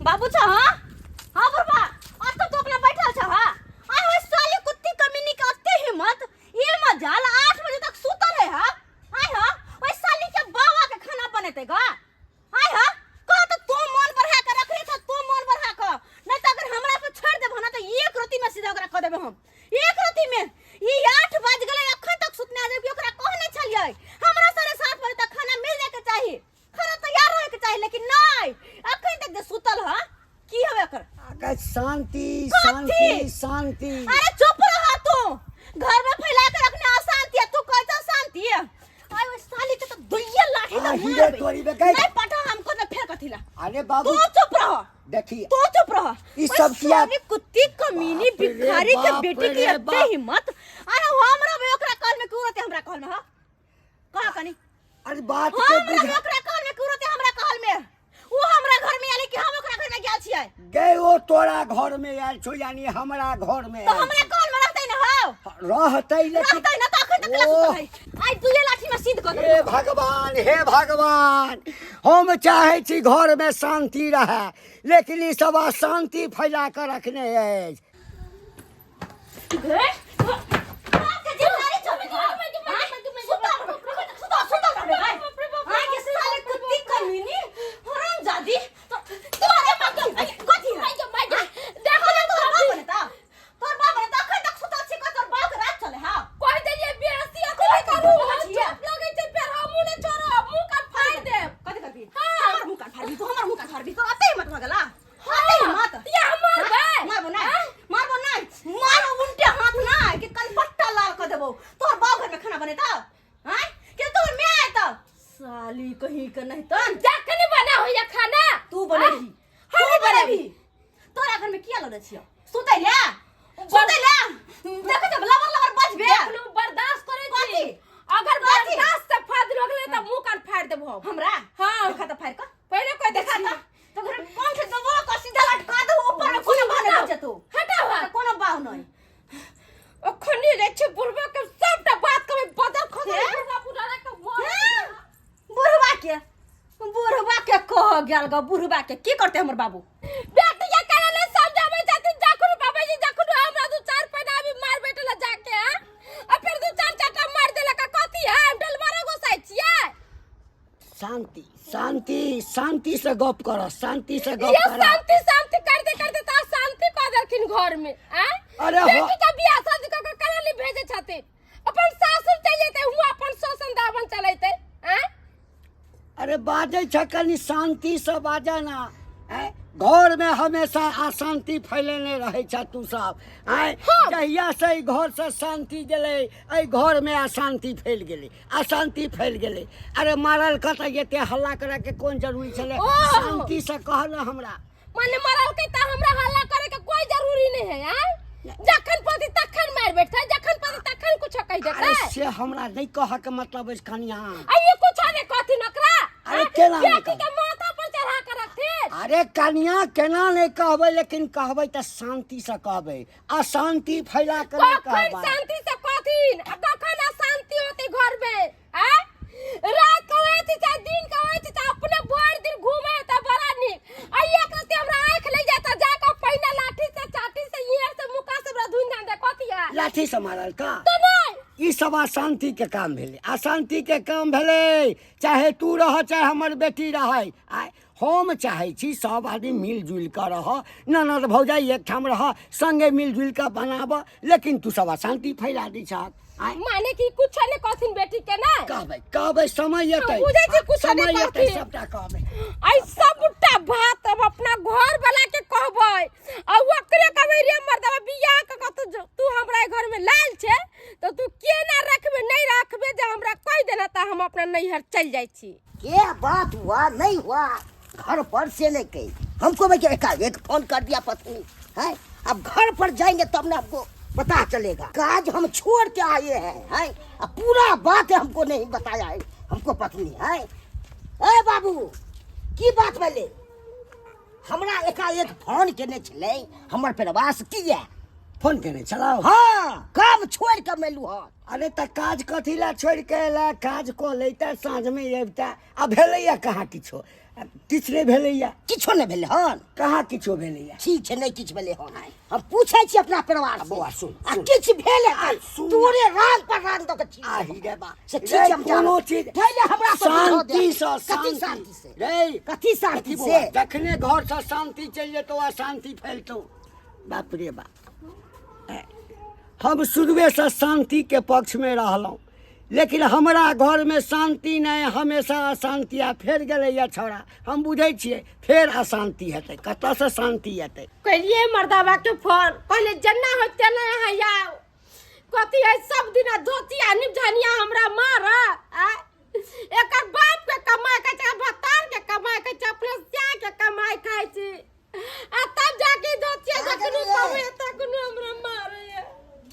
बाबू छ हां हां बुढ़बा अत तू अपना बैठल छ हां आय ओइ साली कुत्ती कमीनी के अत्ते हिम्मत ये मजाल 8 बजे तक सुतल है हां आय हां ओइ साली के बाबा के खाना बनेते गा आय हां कह तो तू मन बढ़ा के रखने छ तू मन बढ़ा के नहीं तो अगर हमरा पे छोड़ देबो ना तो एक रोटी में सीधा ओकरा कह देबे हम एक रोटी में ई 8 बज गेलै अखन तक सुतने आ जाबी ओकरा कहने छलियै हमरा 7:30 बजे तक खाना मिल जाए के चाही खाना तैयार रहे के चाही लेकिन नहीं अखन तक जे सुतल ह की हवे एकर अगर शांति कथी? शांति शांति अरे चुप रह तू घर में फैला के रखने अशांति है तू कहता शांति है आय ओए साली के तो दुइये लाठी आ, तो हीरे मारबे तोरी बे गई। नहीं पटा हमको तो फेर कथी ला अरे बाबू तू चुप रह देखी तू चुप रह ई ओए सब किया- साली कुत्ती कमीनी बाप रे भिखारी के बाप बेटी की रे एते बाप। हिम्मत अरे हमरा बे ओकरा कहल में क्यों रहते हमरा कहल में हां कहा कनी अरे बात के हमरा बुझा ओकरा कहल में क्यों रहते हमरा कहल में उ हमरा घर में आले कि हम ओकरा घर में गेल छियै गए वो तोरा घर में आयल छो यानी हमरा घर में तो आयल हमरा कहल में रहते ना हो छो। रहतै लेकिन रहते ना तो अखन तक ओह। सुतल है आइ दुइये लाठी में सीध कर हे भगवान हे भगवान हम चाहे छी घर में शांति रहे लेकिन ई सब अशांति फैला कर रखने अछि गे बाप के जिम्मेदारी छौ सुतल सुतल रहबे भाई आइ के साले कुत्ती कमीनी हरामजादी तोरे बाप के कथी है देखो ना तोर बाप ने ता तोर बाप ने ता अखन तक सुतल छी का तोर बाप के रात चले हां कह देलियै बेसी कथी अखन करू करू चुप लगै छै फेर हमहूँ नहि छोड़ब मुँह कान फाड़ि देब कथी करबी हाँ। हमर मुंह कान फाड़बी तू हमर मुंह कान फाड़बी तोर अते हिम्मत भऽ गेला अते हिम्मत या मारबै मारबो नहीं मारबो नहीं मारो उल्टे हाथ ना कि कनपट्टा लाल कर देबो तोहर बाप घर में खाना बनेता हैं कि तोहर मैं आए तब साली कहीं के नहीं तन जखनी बना होइया खाना तू बनेबी हम तू बनेबी तोरा घर में किया लड़े छियो सुतै ले सुतै ले देख जब लबर लबर बजबे देखलू बर्दाश्त करै छी कथी? अगर कथी? बर्दाश्त से फाद रोकले त मुंह कान फाड़ देबो हम हमरा हाँ। देखा त फाड़ के पहिले कह देखा देखा त तो घर में कौन से दबो को सीधा लटका दो ऊपर में कोनो बाह नहीं बचतो हटाओ हाथ। कोनो बाह नहीं अखनी रे छै बुढ़बा के सबटा बात कबै बदल खसै हे? बुढ़बा बुढ़ारा के मोर हैं? बुढ़वा के बुढ़वा के कह गेल ग बुढ़वा के की करते हमर बाबू बेटी के करे ले समझाबै छथिन जखन बाबा जी जखन हमरा दू चार पैना भी मार बैठल जाके हैं? आ फिर दू चार चाटा मार देलक आ कथी है हम डलवारा गोसाइ छियै शांति शांति शांति से गप कर शांति से गप ये कर शांति शांति करते करते ता शांति कऽ देलखिन घर में आँ अरे हो- बेटी के बियाह शादी कऽ के करा ले भेजे छथिन अपन सासुर चलि जेतै हुआँ अपन शोषण दाबन चलेतै आँ अरे बाजै छ कनि शांति से बाजा ना आँय घर में हमेशा अशांति फैलेने रहै छ तू सब आँय जहिया से एहि घर से शांति गेलै एहि घर में अशांति फैल गेलै अशांति फैल गेलै अरे मारल कतऽ एते हल्ला करे के कोन जरूरी छलै ओ! शांति से कह ना हमरा माने मरल के त हमरा हल्ला करे के कोई जरूरी नहीं है आँ जखन पति तखन मार बैठते जखन पति तखन कुछ कह देते अरे से हमरा नहीं कह के मतलब अछि कनिया आ ये कुछ ने कहथिन ओकरा अरे केना नहि बेटी के माथा पर चढ़ा के रखथिन अरे कनिया केना नहीं कहबै लेकिन कहबै तऽ शांति से कहबै अशांति फैला के नहीं कखन कहबै शांति से कहथिन आ कखन अशांति होते घर में आ रात के होय छै चाहे दिन के होय छै चाहे अपने भरि दिन घूमे त बड़ा नीक आ एक रत्ती हमरा आँख ले जाता जाके पहिने लाठी से चाटी से इहे से मुका से हमरा धुन धान दे कथी है लाठी से मारल का तो नहीं ई सब अशांति के काम भेलै अशांति के काम भेलै चाहे तू रह चाहे हमर बेटी रहै आय हम चाहै छी सब आदमी मिलजुलि कऽ रह ननद भौजाइ एकठाम रह सङ्गे मिलजुलि कऽ बनाबऽ लेकिन तू सब अशांति फैला दै छहक आँय माने कि कुछ नहीं कहथिन बेटी के ना कहबै कहबै समय एतै हम बुझै छी कुछो नहि समय एतै कहथिन। सबटा कहबै आई सबटा बात अब अपना घर वाला के कहबै आ ओकरे कहबै रे मर्दवा बियाह क के तू हमरा घर में लाल छे तो तू केना रखबे नहीं रखबे जे हमरा कह देना त हम अपना नैहर चल जाइ छी क्या बात हुआ नहीं हुआ घर पर से लेके हमको भाई एकाएक फोन कर दिया पत्नी है अब घर पर जाएंगे तब ना हमको पता चलेगा काज हम छोड़ के आए हैं हैं अब पूरा बात हमको नहीं बताया है हमको पत्नी है ए बाबू की बात भेलै हमरा एकाएक फोन केने छलै हमर प्रवास किया फोन केने छलौ? हाँ, काम छोड़ के मेलू हन। अरे तऽ काज कथी लए छोड़ि के एला? काज कऽ लैता, साँझमे अबिता। आ भेलैया कहाँ किछो? किछु नहि भेलैया। किछो नहि भेलै हन? कहाँ किछो भेलैया। ठीक छै, नहि किछु भेलै हन, हम पूछै छी अपना परिवार से। बौआ, सुन, आ सुन। किछु भेल हेतै, सुन। तोरे रंग पर रंग दऽ के ठीक आही रे बा। से ठीक रे, छै, हम कोनो जानै। चीज पहिले हमरा से बुझऽ दे। शांति से। कथी शांति से? रे कथी शांति कथी बौआ, से? जखने घर से शांति चलि जेतौ, अशांति फैलतौ। बाप रे बाप, हम शुरुएसँ शान्तिके पक्षमे रहलहुँ, लेकिन हमरा घरमे शान्ति नहि, हमेशा अशान्ति। आ फेर गेलैए छौड़ा, हम बुझै छियै फेर अशान्ति हेतै। कतऽसँ शान्ति एतै? कलिए मर्दाबा के फोन, कहले जेना हो तेना अहाँ आउ। कथी है, सब दिना धोती आ निपझनिया हमरा मार आ एकर बाप के कमाइ खाइ छै, भतार के कमाइ खाइ छै, अपने स्या के कमाइ खाइ छै, आ तब जाके धोतिया कहाँ जखन गेलियै? कमे तखन हमरा मारे।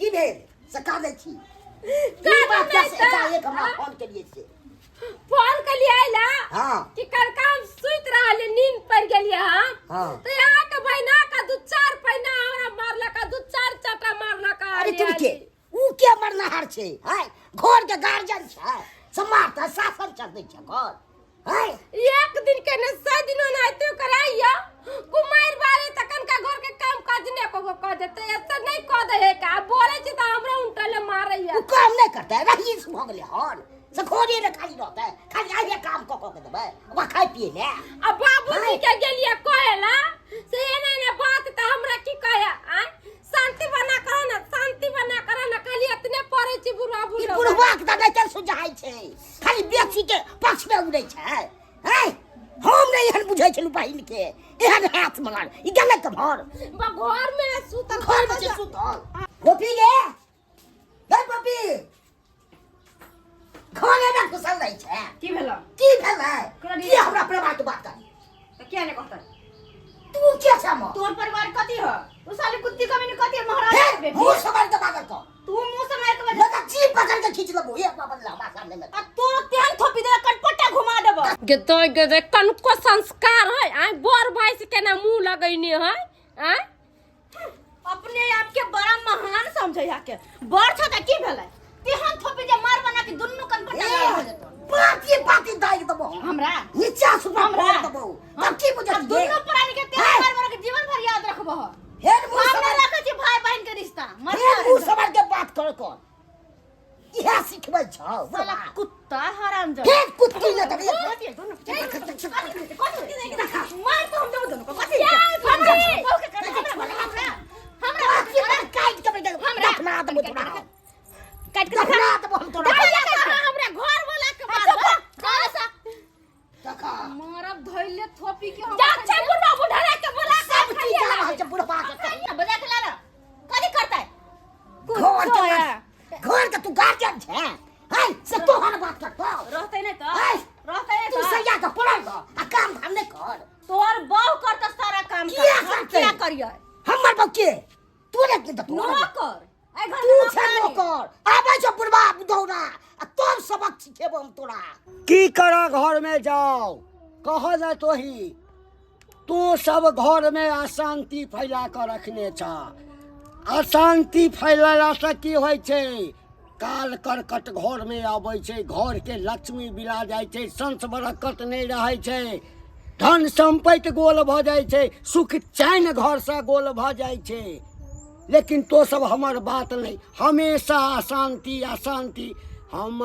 की भेल से का दै छी? का की बात नहि से तऽ? एकाएक हमरा फोन केलिए से? फोन कलिए आइला हाँ। कि कलका हम सुति रहलियै, नींद पड़ि गेलियै हम। हाँ। तऽ यहाँ के बहिना का दू चार पहिना हमरा मारलक, दू चार चाटा मारलक। अरे तुम के ऊ के मरनहार छै? हाय, घर के गार्जियन छै से मारता, शासन चलबै छै घर। हाय, एक दिन के ने 100 दिन ओनाहिते कराइया कुमार बारे तखन का घर के काम काज ने को कह देते, ऐसा नहीं कह दे है का बोले छी त हमरा उल्टले मारैया। ऊ काम नहीं करता है, रहीस भऽ गेलै हन से घरे में खाली रहता है, खाली आइए काम कऽ कऽ के देबै ओकरा खाय पिए ले। आ बाबूजी के गेलिए कहेला से एना एना बात, त हमरा की कहे आ शांति बना करो ना, शांति बना करो ना, खाली इतने पड़े छी बुढ़वा ई बुढ़वा। बुढ़वा के तऽ नहि सुझाइ छै, खाली बेसी के पक्ष में उड़ै छै। हैं, हम नहि एहन बुझै छलहुँ बहिन के एहन हाथ मगर ई गेलै कम्हर? बा घर में सुतल। घर में छै सुतल। गोपी गे, गे गोपी, घरे में घुसल रहै छै। की भेलो? की भेलै? कहलियै। की हमरा परिवार के बात करी? तऽ किया नहि कहतै? तू के छै हमर? तोर परिवार कथी ह? तू साले कुत्ती कमी कथी है महाराज हे, के बेटी? मुंह संभाल के बात कर। तू मुंह संभाल के बात। मैं तो जीभ पकड़ के खींच लेबो एक बार बदला हमरा सामने में। आ तोर तेहन थोपी देबे, कटपट्टा घुमा देबो। गे तो गे रे, कनको संस्कार है आय बर भाई से केना मुंह लगैने है आय? अपने आप के बड़ा महान समझे के बड़ छ त की भेलै? तेहन थोपी जे मार बना के दुन्नू कनपट्टा ए, लगा हो जेतो। बाती बाती दाग देबो हम। हमरा? नीचा सुबह हमरा? फोड़ देबो तब की बुझै? आ दुन्नू प्राणी के तेहन हे। मार बना के जीवन भर याद रखबो। हेर मुंह हम संभाल नहीं रखै छी भाई बहन के रिश्ता। मर हेर मुंह संभाल के बात कर कर, इहे सिखबै छौ साला कुत्ता हराम। फेर कुत्ती ने तक मार तो हम देबो दुनू को। कथी? हमरा हमरा बाती पर काट के हमरा? दफना देबो तोरा। काट के दफना देबो हम तोरा। हमरा घर वाला के मारब। देखा। मारब धैले थोपी के हम। जा छै बुढ़वा बुढ़ा के बोला। सब चीज जा रहल छै बुढ़बा के। बजा के लाना कथी करतै? घर के, घर के तू गार्जियन छै है से तोहर बात करतो? रहतै नै त है। रहतै नै तू त सैया के पड़ल रह आ काम धाम नहि कर। तोहर बहु करतौ सारा काम। किया काज। हम करतै? किया करियै? हमर बहु के तू ने की तू नौकर एहि घर तू में छै नौकरानी। नौकर। आबै छै बुढ़बा बुढ़ौरा आ तब सबक सिखेबो हम तोरा। की कर घर में जाओ कह न तोही, तू सब घर में अशांति फैला कऽ रखने छ। अशांति फैलेलासँ की होइ छै? काल करकट घर में अबै छै, घर के लक्ष्मी बिला जाइ छै, संस बरकत नहि रहै छै, धन सम्पत्ति गोल भऽ जाइ छै, सुख चैन घरसँ गोल भऽ जाइ छै। लेकिन तो सब हमर बात नहि, हमेशा अशांति अशांति। हम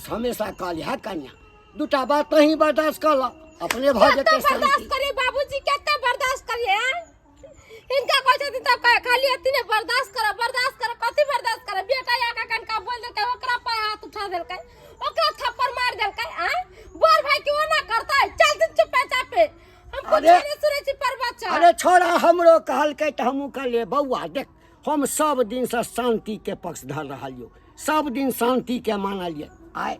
हमेशा कहलियै है कन्या, दूटा बात तहीं बर्दाश्त कऽ लऽ, अपने भऽ कते जेतै बर्दाश्त शांति। करिए बाबूजी, कते बर्दाश्त करिए हैं? इनका कहै छथिन तब कहे खाली एतने बर्दाश्त करो, बर्दाश्त करो। कथी बर्दाश्त करो? बेटा आके कनका बोल देलकै, ओकरा पर हाथ उठा देलकै, ओकरा थप्पड़ मार देलकै। आय बर भाई के ओना करतै? चल दिन चुपे चापे हम कुछ अरे- नहीं सुनै छी पर बच्चा। अरे छोड़ा, हमरो कहलकै तऽ हमहूँ कहलियै बौआ देख, हम सब दिनसँ शान्तिके पक्षधर रहलियौ, सब दिन शान्तिके मानलियै आय,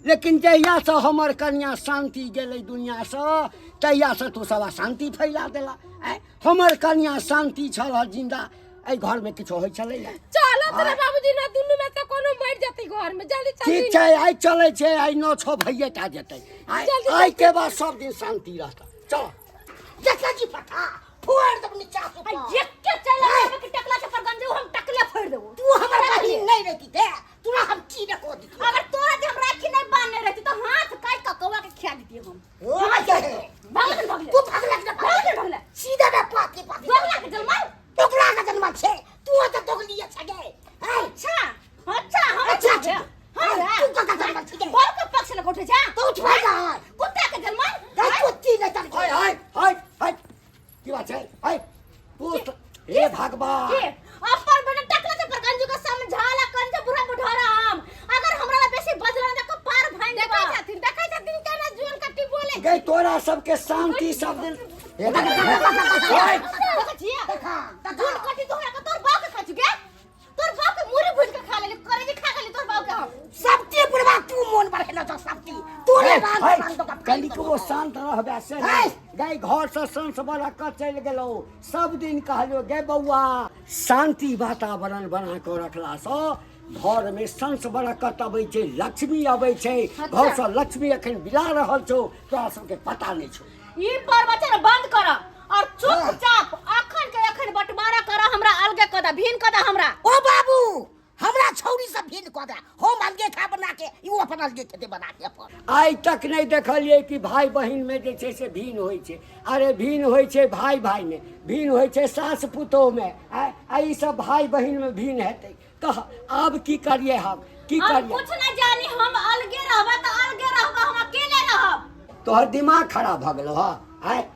लेकिन जहियासँ हमर कन्या शान्ति गेलै दुनिआँसँ तहियासँ तू सब अशान्ति फैला देला। आय, हमर कन्या शान्ति छल हँ जिन्दा, एहि घरमे किछो होइ छलैया? चलो तोरा बाबूजी ना दुनू में से कोनो मर जतै घर में, जल्दी चल। ठीक छै, आइ चलै छै, आइ 9 6 भैये टा जेतै आइ। जल्दी। आइ के बाद सब दिन शान्ति रहतै, चल। देखा जी पठा फोड़ देब नीचा से आ ऊपर। एके चलि आबै कि टकला छप्पर गंजू हम टकला। बेटा छै ऐ तू हे भगवान के अपन बेटा टकला से परगंजू के समझाला कंज बुढ़ा बुढ़ारा हम अगर हमरा ला बेसी बजला त कपार भांग देखै देबा छथिन, देखै छथिन केना जुअन कट्टी बोलै। गई तोरा सबके शांति सब दिन हे ओए, देखै छियै जुन कटी तोहरा के तोर बाप के खाइ छु गे तोर बाप के मुरी भुज के खा लेली करेजी खा गेली तोर बाप के हम सबके बुढ़वा तू मोन बढ़ेलो छौ सबके तोरे रान है, रान तो का कनिकबो शांत रहबे से है। गई घर से संस बड़ा कऽ चलि गेलौ सब दिन कहलियो गे बौआ शांति वातावरण बना कऽ रखलासँ घरमे संस बरकत अबै छै लक्ष्मी अबै छै घरसँ लक्ष्मी एखन बिला रहल छौ तोरा सबके पता नहि छौ ई प्रवचन बंद कर और चुपचाप अखन के अखन बंटवारा कर हमरा अलगे कऽ दे भिन कऽ दे हमरा ओ बाबू हमरा छौरी सब भिन्न कऽ दे हम अलगे खा बना के ई अपन अलगे खेते बना के अपन आइ तक नहि देखलियै कि भाय बहिनमे जे छै से भिन्न होइ छै अरे भिन्न होइ छै भाय भायमे भिन्न होइ छै सास पुतोहमे आँय आ ई सब भाय बहिनमे भिन्न हेतै कह आब की करियै हम की हम करियै कुछ ना जानी हम अलगे रहबा त अलगे रहबा हम अकेले रहब तोहर दिमाग खराब भऽ गेलौ हँ आँय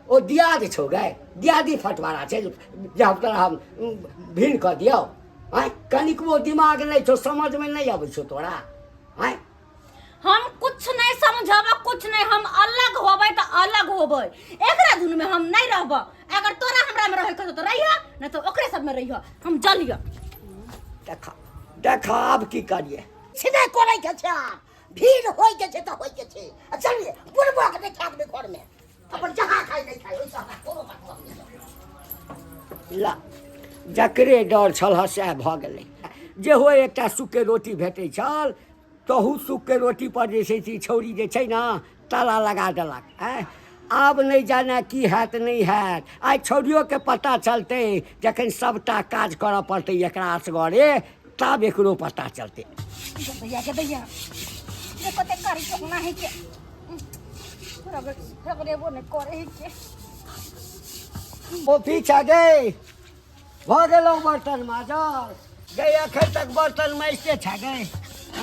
ओ दियाद छौ गै दियादी फटवारा छै जे हम तोरा हम भिन्न कऽ दियौ आँय कनिकबो दिमाग नहि छौ समझमे नहि अबै छौ तोरा आँय हम कुछ नहीं समझब कुछ नहीं हम अलग होबै त अलग होबै एकरा धुन में हम नहीं रहब अगर तोरा हमरा में रहे के तो रहिह नहीं तो ओकरे सब में रहिह हम जलिय देखा देखा आब की करियै छिने करै के छै आब भीड़ होइ के छै तऽ होइ के छै आ चलिए बुढ़बो के नहि खायब घर में अपन जहाँ खाइ नहि खाइ ओहिसँ हमरा कोनो मतलब नहि ला जकरे डर छल हँ सएह भऽ गेलै जेहो एकटा सुखके रोटी भेटै छल तहू सुखके रोटीपर जे छै से ई छौरी जे छै ने ताला लगा देलक आँय आब नहि जाने की हैत नहि हैत आइ छौरियोके पता चलतै जखन सभटा काज करऽ पड़तै एकरा असगरे तब एकरो पता चलतै दैया के दैया जे कते कारी चोकना है के रगड़ रगड़ेबो नहीं करे है के ओ पीछा गई भऽ गेलौ बर्तन माजल गई एखन तक बर्तन माजिते छ गई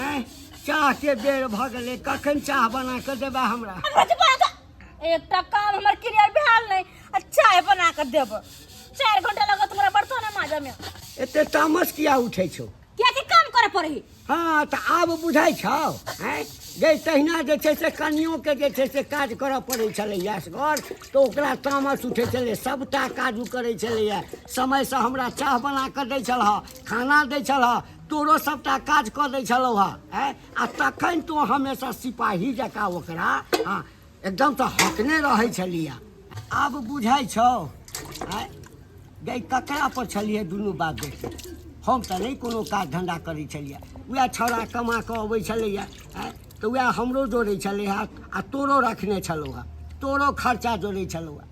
आँय चाहके बेर भऽ गेलै कखन चाह बना कऽ देबै हमरा एकटा काम हमर क्लियर भेल नहि आ चाय बना कऽ देब 4 घंटा लगत हमरा बर्तन माजऽ में एते तामस किया उठै छौ कियाकि काम करे पड़ही हँ तऽ आब बुझाइ छौ आँय गै तहिना जे छै से कनियोके जे छै से काज करऽ पड़ै छलैए असगर तऽ ओकरा तामस उठै छलै सभटा काज ओ करै छलैए समयसँ हमरा चाह बना कऽ दै छलह खाना दै छलह तोरो सभटा काज कऽ दै छलौ हँ आँय आ तखन तोँ हमेशा सिपाही जकाँ ओकरा हँ एकदमसँ हकने रहै छलियै आब बुझाइ छौ आँय गै ककरा पर छलियै दुनू बाप बेटी हम तऽ नहि कोनो काज धन्धा करै छलियै उएह छौड़ा कमा कऽ अबै छलैए आँय तऽ उएह हमरो जोड़ै छलै हँ आ तोरो रखने छलहुँ हँ तोरो खर्चा जोड़ै छलहुँ हँ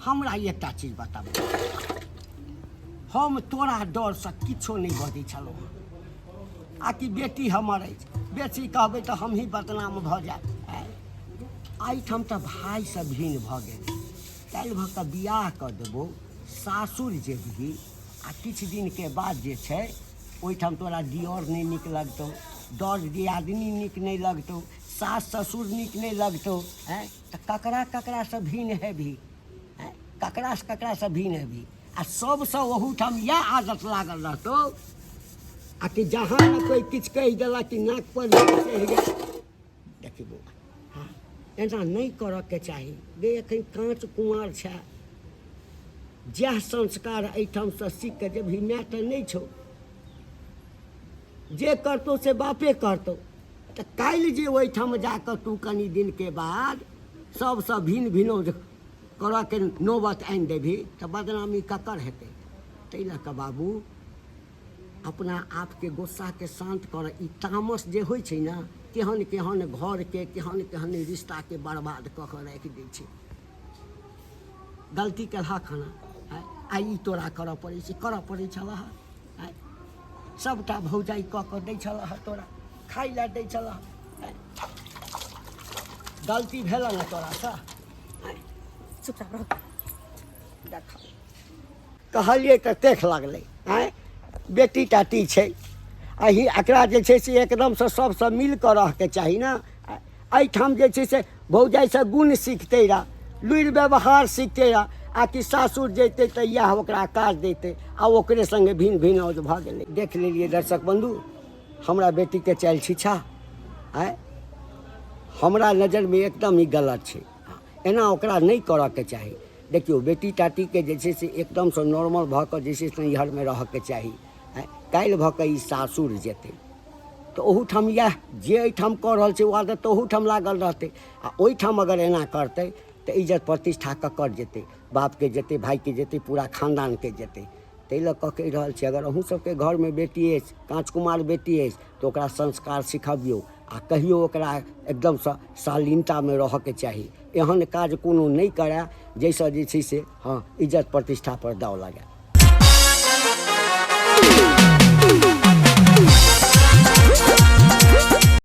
हमरा एकटा चीज बताबू हम तोरा डरसँ किछो नहि बजै छलहुँ हँ आ कि बेटी हमर अछि बेसी कहबै तऽ हमही बदनाम भऽ जायब आँय एहिठाम तऽ भायसँ भिन्न भऽ गेल काल्हि भऽ कऽ बियाह कऽ देबौ सासुर जेबही आ किछु दिनके बाद जे छै ओहिठाम तोरा दिअर नहि नीक लगतौ दर दियादिनी नीक नहि लगतौ सास ससुर नीक नहि लगतौ आँय तऽ ककरा ककरासँ भिन्न हेबही आँय ककरासँ ककरासँ भिन्न हेबही आ सबसँ ओहूठाम इएह आदत लागल रहतौ आ कि जहाँ ने कोइ किछु कहि देलक कि नाक पर चढ़ि गेल देखी बौआ हँ एना नहि करऽके चाही गे एखन काँच कुमार छै जएह संस्कार एहिठामसँ सीख कऽ जेबही माय तऽ नहि छौ जे करतौ से बापे करतौ तऽ काल्हि जे ओहिठाम जा कऽ तू कनि दिनके बाद सभसँ भिन्न भिनो करऽके नौबत आनि देबही तऽ बदनामी ककर हेतै ताहि लऽ कऽ बाबू अपना आपके गुस्साके शान्त कर ई तामस जे होइ छै ने केहन केहन घरके केहन केहन रिश्ताके बर्बाद कऽ कऽ राखि दै छै गलती केलहा खाना आँय आइ ई तोरा करऽ पड़ै छै करऽ पड़ै छलह आँय सभटा भौजाइ कऽ कऽ दै छलह तोरा खाइ लए दै छलह आँय गलती भेल ने तोरासँ आँय चुपचाप रह देख कहलियै तऽ देख लगलै आँय बेटी टाटी छै अही एकरा जे छै से एकदमसँ सभसँ मिल कऽ रहके चाही ने एहिठाम जे छै से भौजाइसँ गुण सिखतै रहए लुरि व्यवहार सिखतै रहए आ कि सासुर जैतै तऽ इएह ओकरा काज दैतै आ ओकरे सङ्गे भिन्न भिन्न औज भऽ गेलै। देख लेलियै दर्शक बन्धु, हमरा बेटीके चालि छिछा आँय हमरा नजरिमे एकदम ई गलत छै। एना ओकरा नहि करऽके चाही। देखियौ, बेटी टाटीके जे छै से एकदमसँ नॉर्मल भऽ कऽ जे छै से नैहरमे रहऽके चाही। आँय काल्हि भऽ कऽ ई सासुर जेतै तऽ ओहूठाम इएह जे एहिठाम कऽ रहल छै ओ आदत तऽ ओहूठाम लागल रहतै। आ ओहिठाम अगर एना करतै तऽ इज्जत प्रतिष्ठा ककर जेतै? बापके जेतै, भायके जेतै, पूरा खानदानके जेतै। ताहि लऽ कऽ कहि रहल छी, अगर अहूँ सबके घरमे बेटी अछि, काँच कुमार बेटी अछि, तऽ ओकरा संस्कार सिखबियौ आ कहियौ ओकरा एकदमसँ शालीनतामे रहऽके चाही। एहन काज कोनो नहि करए जाहिसँ जे छै से हँ इज्जत प्रतिष्ठापर दाव लागए।